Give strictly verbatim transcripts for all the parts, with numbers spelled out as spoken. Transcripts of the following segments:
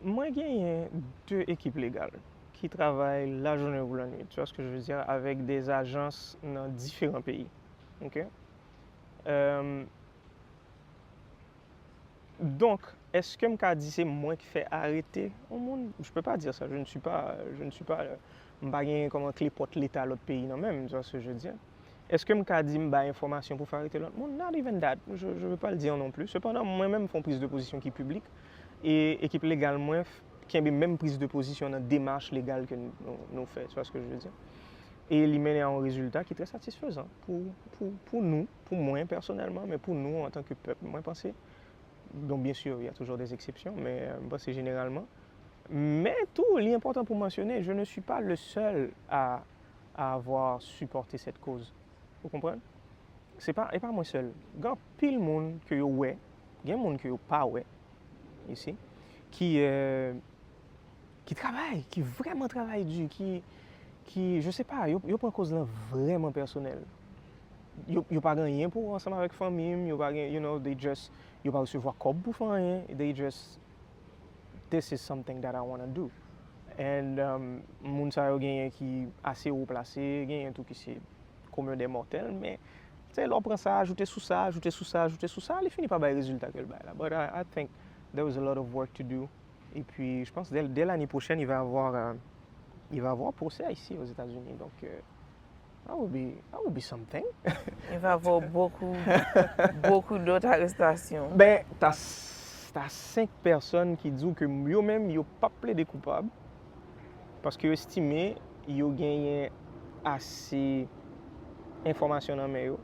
Mwen genyen de ekip legal ki travay lajounen kou lannwit, tu vois ce que je veux dire, avec des agences nan diferan peyi. Ok? Euh, donk, èske m ka di se mwen ki fè arete yon moun? Je peux pas dire ça, je ne suis pas, je ne suis pas, euh, m pa gen kòman kle pòt leta lòt peyi nan men m, tu vois ce que je veux dire? Èske m ka di m bay enfòmasyon pou fè arete lòt moun? Not even that. Je, je veux pas le dire non plus. Sepandan, mwen menm m fè yon priz de pozisyon ki piblik. E ekip legal mwen f- kenbe menm priz de pozisyon nan demach legal ke nou, nou, nou fè. Tu vois ce que je veux dire? E li mennen a yon rezilta ki trè satisfezan pou, pou, pou nou, pou mwen pèsonèlman, men pou nou antanke pèp, mwen panse. Donk, byen si, il y a toujours des exceptions, men euh, mwen panse jeneralman. Men tou, li enpòtan pou mansyone, je ne suis pas le seul à, à avoir supporté cette cause. Ou konprann? Se pa, e pa mwen sèl. Gen anpil moun ke yo wè, gen moun ke yo pa wè, you see, ki, euh, ki travay, ki vrèman travay di, ki, ki, je sais pas, yo, yo pran koz lan vrèman pèsonèl. Yo, yo pa gen anyen pou wè ansanm avèk fanmi m, yo pa gen, you know, they just, yo pa resevwa kòb pou fè anyen, they just, this is something that I wanna do. And um, moun sa yo genyen ki ase wo plase, genyen tou ki se commun des mortels, men se lè w pran sa, ajoute sou sa, ajoute sou sa, ajoute sou sa, li fini pa bay rezilta ke l bay la. But I, I think there was a lot of work to do. Et puis, je pense dès, dès l'année prochaine, il va y avoir, euh, il va y avoir procès ici aux États-Unis. Donc, euh, that would be, that would be something. Il va avoir beaucoup, beaucoup d'autres arrestations. Ben, ta, ta senk pèsòn ki di w ke yo menm, yo p ap plede koupab. Paske yo estime yo genyen ase enfòmasyon nan men yo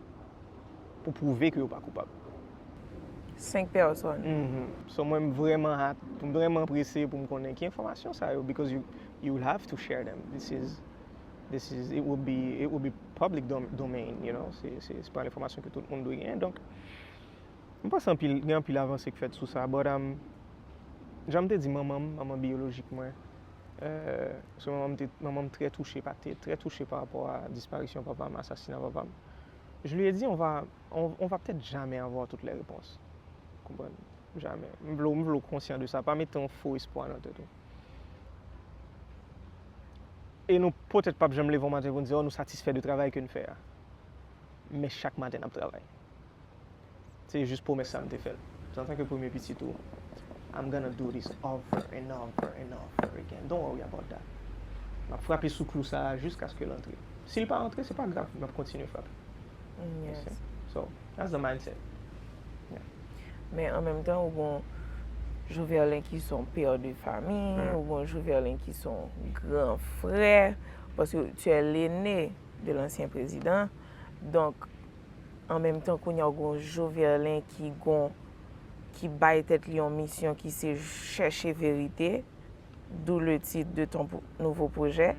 pou pwouve ke yo pa koupab. Senk pèsòn. Mm-hmm. So mwen m vrèman hat, m vrèman prese pou m konnen ki enfòmasyon sa yo, because you, you will have to share them. This is, this is, it will be, it will be public dom domain, you know, se, se, se pa enfòmasyon ke tout moun dwe genyen. Donk, m panse anpil, gen anpil avanse k fèt sou sa, but um, jan m te di manman m, manman biyolojik mwen, euh, se manman m te, manman m trè touche, pa te trè touche pa rapò a disparisyon papa m, asasina papa m. Je lui ai dit, on va, on, on va peut-être jamais avoir toutes les réponses. Konprann? Jamè. M vle w, m vle w konsyan de sa. Pa mete yon fo espwa nan tèt ou. E nou poutèt p ap janm leve yon maten pou n di, oh, nou satisfè de travay ke n fè a. Men chak maten n ap travay. Se jis pwomès sa m te fè l. Antanke premye pitit ou, I'm gonna do this over and over and over again. Don't worry about that. M ap frape sou klou sa a jiskaske l antre. Si l pa antre, se pa grav, m ap kontinye frape. Yes. So, that's the mindset. Yeah. Men an menm tan, ou gon Joverlin ki son pè de fami, ou gon Joverlin ki son gran frè, paske tu es l'aîné de l'ancien président. Donk, an menm tan, kounye a ou gon Joverlin ki gon, ki bay tèt li yon misyon ki se chèche verite, d'où le titre de ton pro- nouveau projet.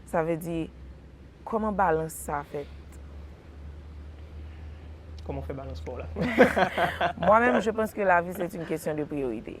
Sa vle di, kòman balans sa fèt? Kòman w fè balans pa w la? Moi-même, je pense que la vie, c'est une question de priorité.